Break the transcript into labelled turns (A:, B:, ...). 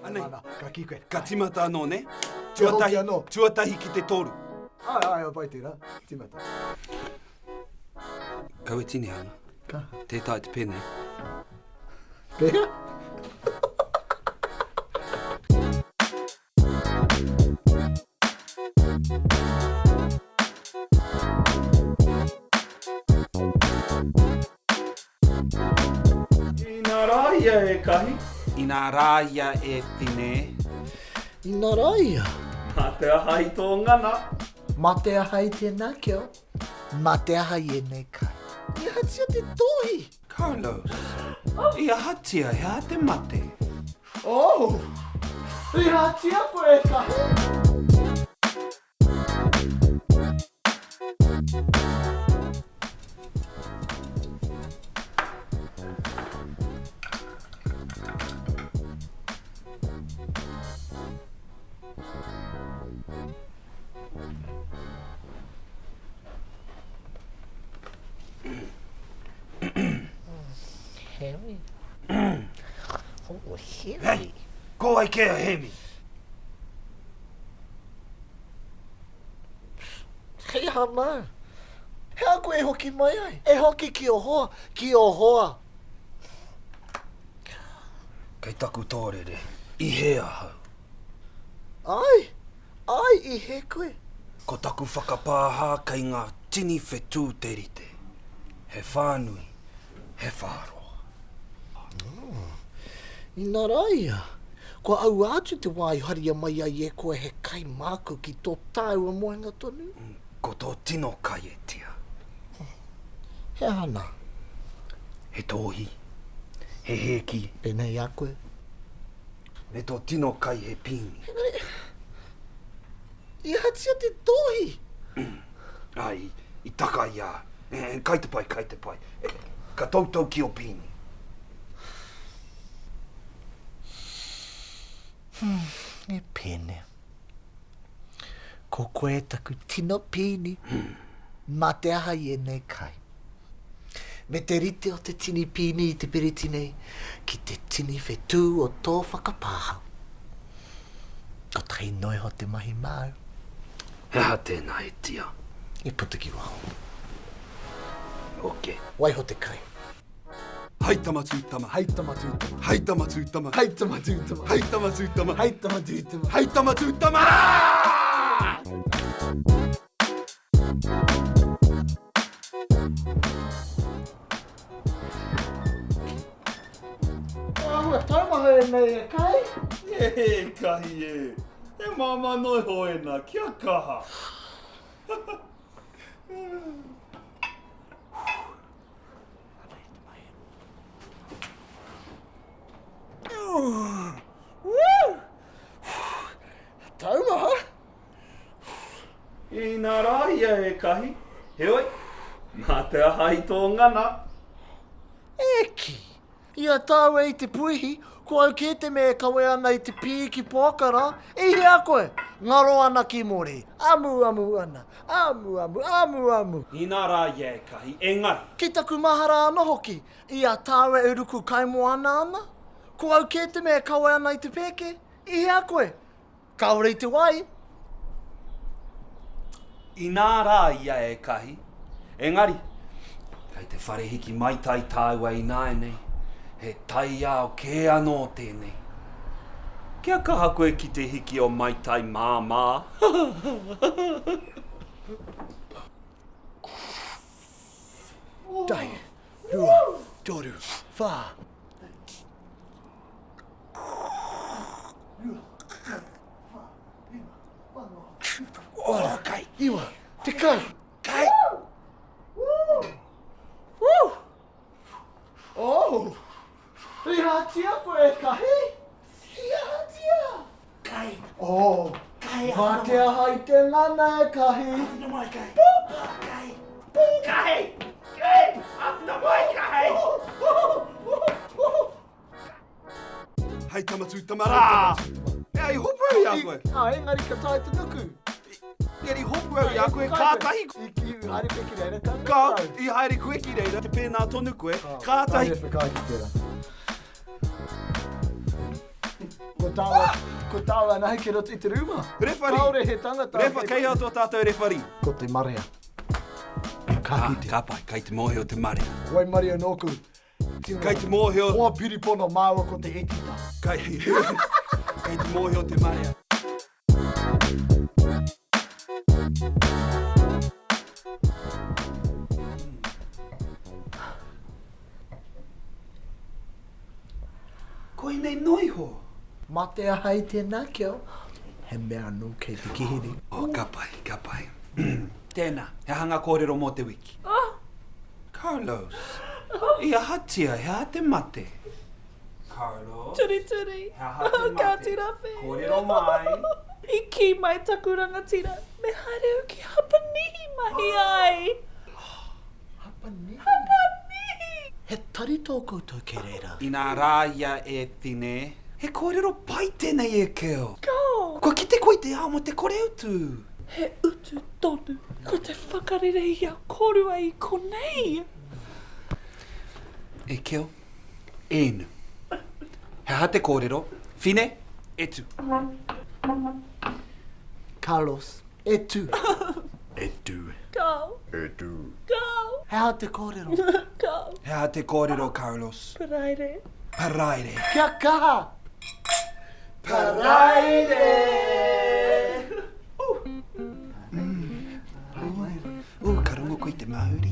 A: Anei.
B: Ana, ka kī koe.
A: Ka tīmata anō, nē?
B: Te hoki
A: Tuatahi,
B: anō.
A: tuatahi ki te toru.
B: Ai, ai, ai, pai tērā. Tīmata.
A: Kau e tinihanga.
B: Ka.
A: Tē taea te pēnei.
B: Pēhea?
C: Inā rā ia e Kahi.
A: Inā rā ia e Tine.
D: Inā rā ia.
C: Mā te aha i tō ngana.
D: Mā te aha i tēnā keo. Mā te aha i ēnei kai. I ahatia te tōhi?
A: Carlos. I ahatia, he aha te mate?
D: Oh! I ahatia koe e Kahi? Hēmi. Oh, Hēmi.
A: Hei, ko wai kē a Hēmi?
D: Hei aha māu? He aha koe e hoki mai ai? E hoki ki ō hoa, ki ō hoa.
A: Kei taku tōrere, i hē ahau.
D: Āe, āe, i hē koe.
A: Ko taku whakapāhā kei ngā tini whetū te rite. He whānui, he whāroa.
D: Oh, inā rā ia, kua aua atu te wā i haria mai ai e koe he kai māku ki tō tāua moenga tonu?
A: Ko tō tino kai e tia.
D: He aha nā?
A: He tōhi, he hēki.
D: Pēnei a koe?
A: Me tō tino kai he pīni.
D: Engari, i ahatia te tōhi?
A: Ai, i taka i a, e, kai te pai, kai te pai. E, ka toutou ki o pīni.
D: Hmm, e Pene. Ko koe taku tino pīni. Hmm. Mā te aha i ēnei kai? Me te rite o te tini pīni i te piriti nei ki te tini whetū o tō whakapāha. Kotahi noa iho te mahi māu.
A: He aha tēnā e tia?
D: I puta ki waho.
A: Ok.
D: Waiho te kai.
A: Hai tama tū tama.
B: Hai tama tū tama.
A: Hai tama tū tama.
B: Hai tama tū tama.
A: Hai tama tū tama.
B: Hai tama tū tama.
A: Hai tama tū tama.
D: Āhua taumaha ēnei e Kai.
C: E kahi e. He māmā noa iho ēnā, kia kaha.
D: Taumaha?
C: Inā rā ia e Kahi. Heoi, mā te aha i tō ngana?
D: E kī! I a tāua i te puihi, ko au kē te mea e kawe ana i te pī ki Poaka rā. I hea koe? Ngaro ana ki muri. Amuamu ana. Amuamu, amuamu.
A: Inā rā ia e Kahi, engari.
D: Ki taku mahara anō hoki, i a tāua e ruku kaimoana ana, ko au kē te mea e kawe ana i te pēke. I hea koe? Kāore i te wai.
A: Inā rā ia e Kahi. Engari, kei te whare hiki maitai tāua ināianei. He taiao kē anō tēnei.
C: Kia kaha koe ki te hiki o maitai māmā.
D: Tahi, rua, toru, whā.
A: Oh, kai.
D: Iwa, tekau.
A: Kai.
D: Woo! Oh! Rihatia koe, Kahi! Rihatia!
A: Kai.
D: Oh!
A: Kai.
D: Mā te aha i te ngana e Kahi!
A: Āwhina mai, Kai.
D: Kai.
A: Kahi! Kai! Āwhina mai, Kahi! Hei tama tū tama rā! E ai hopu au i a koe!
D: Ā, engari ka taea te nuku.
A: Engari hopu au i a koe, kātahi...
D: I, i haere koe ki reira, ka nuku
A: Ka,
D: au.
A: i haere koe ki reira, te pēnā tonu koe, kātahi...
B: Kāre e whakaae ki tērā. Ko tāua, ko tāua anahe ki roto i te rūma.
A: Rewhari!
B: Kāore he tangata.
A: Rewha, kei hea tō tātou rewhari?
B: Ko te marea. Ka
A: Ah,
B: kite.
A: ka pai, kei te mōhio te marea.
B: Waimarie nōku. Tino.
A: Kei te mōhio.
B: Hoa piripono māua ko te etita.
A: Kei, kei te mōhio te marea. Koinei noa iho.
D: Mā te aha i tēnā kia he mea anō kei te kihini.
A: Oh, ka pai, ka pai. Tēnā, he aha ngā kōrero mō te wiki? Carlos, i ahatia, he aha te mate? Carlos,
E: Turituri.
A: he aha te mate?
E: Kāti Rawhi.
A: Kōrero mai.
E: I kī mai taku rangatira, me haere au ki Hapanihi mahi ai.
D: Hapanihi?
E: Hapanihi!
D: He tari tō koutou kei reira?
A: Inā rā ia e Whine. He kōrero pai tēnei e Keo.
E: Kao!
A: Kua kite koe i te ao mō te kore utu.
E: He utu tonu. Ko te whakarere i a kōrua i konei.
A: E Keo, e Inu. He aha te kōrero? Whine, e tū.
D: Carlos, E tū.
C: E tū.
E: Kao.
C: E tū.
E: Kao.
D: He aha te kōrero?
E: Kao.
A: He aha te kōrero, Carlos?
E: Paraire.
A: Paraire.
D: Kia kaha!
A: Paraire! Ooh, ka rongo koe i te mauri.